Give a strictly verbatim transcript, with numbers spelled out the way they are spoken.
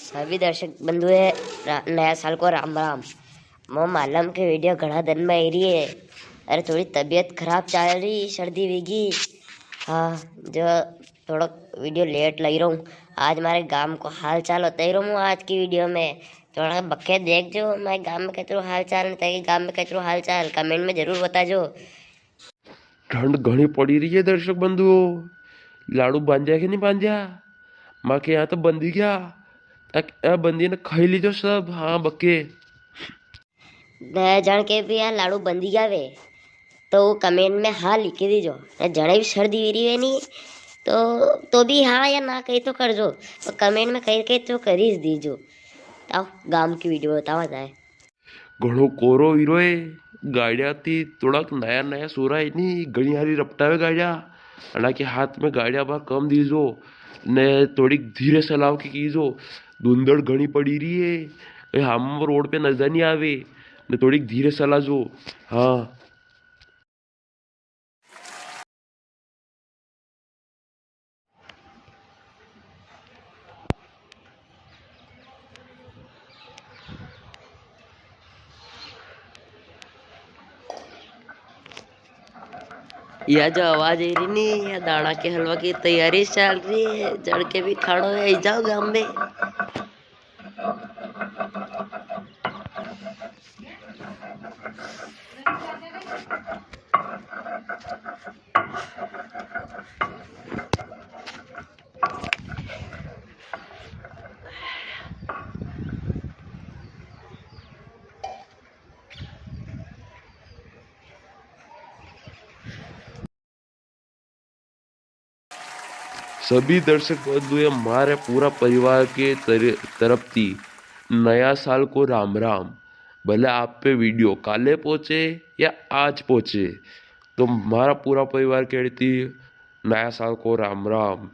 सभी दर्शक बंधु है, रा-, नया साल को राम राम। मो मालूम के वीडियो घणा दिन में आई रही है। अरे, थोड़ी तबीयत खराब चल रही, सर्दी वीगी। हाँ, जो थोड़ो वीडियो लेट लाई रहूं। आज मारे गांव को हाल चाल बताई रहूं आज की वीडियो में। थोड़ा बके देख जो, मारे गांव में कचरो हाल चाल, ने ताके गांव में कचरो हाल चाल कमेंट में जरूर बता जो। ठंड घणी पड़ी रही है दर्शक बंधुओं, लाडू बांध्या के नी बांध्या? मां के यहाँ तो बंधी गया, तक ए बंदी ने खाई लीजो सब। हाँ बके। ने जण के भी यहाँ लाडू बंधी गया वे, तो वो कमेंट में हाँ लिखी दीजो। ने जणे भी सर्दी वीरी वे नी, तो, तो भी हाँ या ना कही तो कर जो, तो कमेंट में कही, कही तो कर ही दीजो। ताओ, गांव की वीडियो बतावा जाए। घणो कोरो हीरो है। गाड़िया ती थोड़ाक नया नया सोरा है नी, घणी हारी रपटावे गाड़िया। अणा के हाथ में गाड़िया बा कम दीजो, ने थोड़ीक धीरे चलाव की कीजो। धुंधड़ घणी पड़ी रही है, कहीं हम रोड पे नजर नहीं आवे, ने थोड़ीक धीरे चलाजो। हाँ। या जो आवाज आई रही नी, या दाणा के हलवा की तैयारी चल रही है। जण के भी खाणो है, आई जाओ गांव में। सभी दर्शक बंधुए, मारे पूरा परिवार के तर-, तरफ थी नया साल को राम राम। भले आप पे वीडियो काले पहुंचे या आज पहुंचे, तो मारा पूरा परिवार के थी नया साल को राम राम।